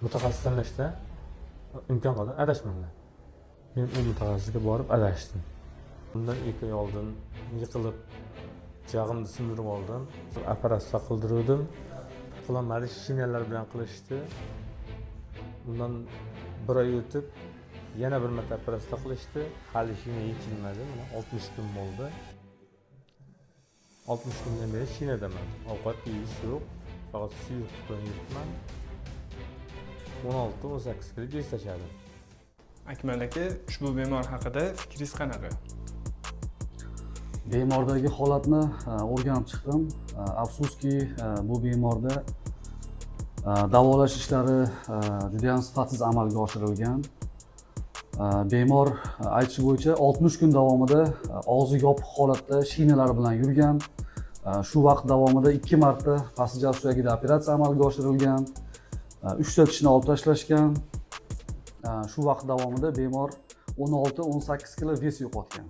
Mutaxassis tanlashda imkon qadar adashmanglar. Men u mutaxassisga borib adashdim. Bundan 2 oy oldin yiqilib, jag'imni sindirib oldim. Operatsiya qildiruvdim. Qilolmadi, shinalar bilan qilishdi. Undan bir oy o'tib yana bir marta operatsiya qilishdi. Hali shina yechilmadi. Mana 60 kun bo'ldi. 60 kundan beri shinadaman. Ovqat yeyish yo'q. Faqat suyuq bilan yuribman. 16-18 kilo vес tashladim. Akmal aka, ushbu bemor haqida fikringiz qanaqa? Bemordagi holatni o'rganib chiqdim. Afsuski, bu bemorda davolash ishlari judayam sifatsiz amalga oshirilgan. Bemor aytishi bo'yicha 60 kun davomida og'zi yopiq holatda shinalar bilan yurgan. Shu vaqt davomida ikki marta pastki suyagida operatsiya amalga oshirilgan. Uchta tishni olib tashlashgan. Shu vaqt davomida bemor 16-18 kilo вес yo'qotgan.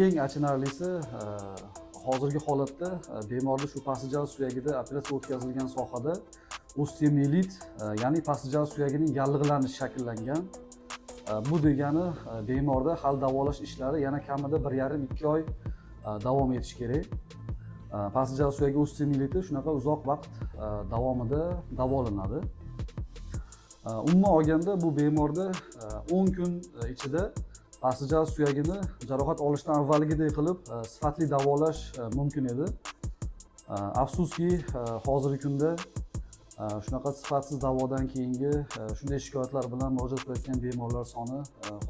Eng achinarlisi, hozirgi holatda bemorni shu pastki suyagida operatsiya o'tkazilgan sohada osteomielit, ya'ni pastki suyagining yallig'lanishi shakllangan. Bu degani bemorda hali davolash ishlari yana kamida 1,5-2 oy davom etishi kerak. Pastki suyagi osteomieliti shunaqa uzoq vaqt davomida davolanadi. Umuman olganda, bu bemorda 10 kun ichida pastki suyagini jarohat olishdan avvalgidek qilib sifatli davolash mumkin edi. Afsuski, hozirgi kunda shunaqa sifatsiz davodan keyingi shunday shikoyatlar bilan murojaat qilayotgan bemorlar soni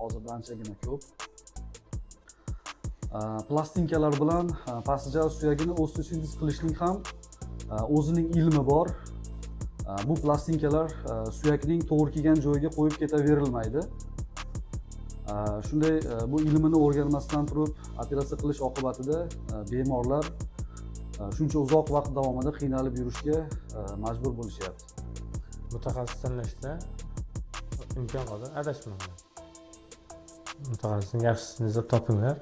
hozirda anchagina ko'p. Plastinkalar bilan pastki suyagini osteosintez qilishning ham o'zining ilmi bor. Bu plastinkalar suyakning to'g'ri kelgan joyiga qo'yib ketaverilmaydi. Shunday bu ilmini o'rganmasdan turib operatsiya qilish oqibatida bemorlar shuncha uzoq vaqt davomida qiynalib yurishga majbur bo'lishyapti. Mutaxassis tanlashda imkon qadar adashmanglar. Mutaxassisni yaxshisini izlab topinglar.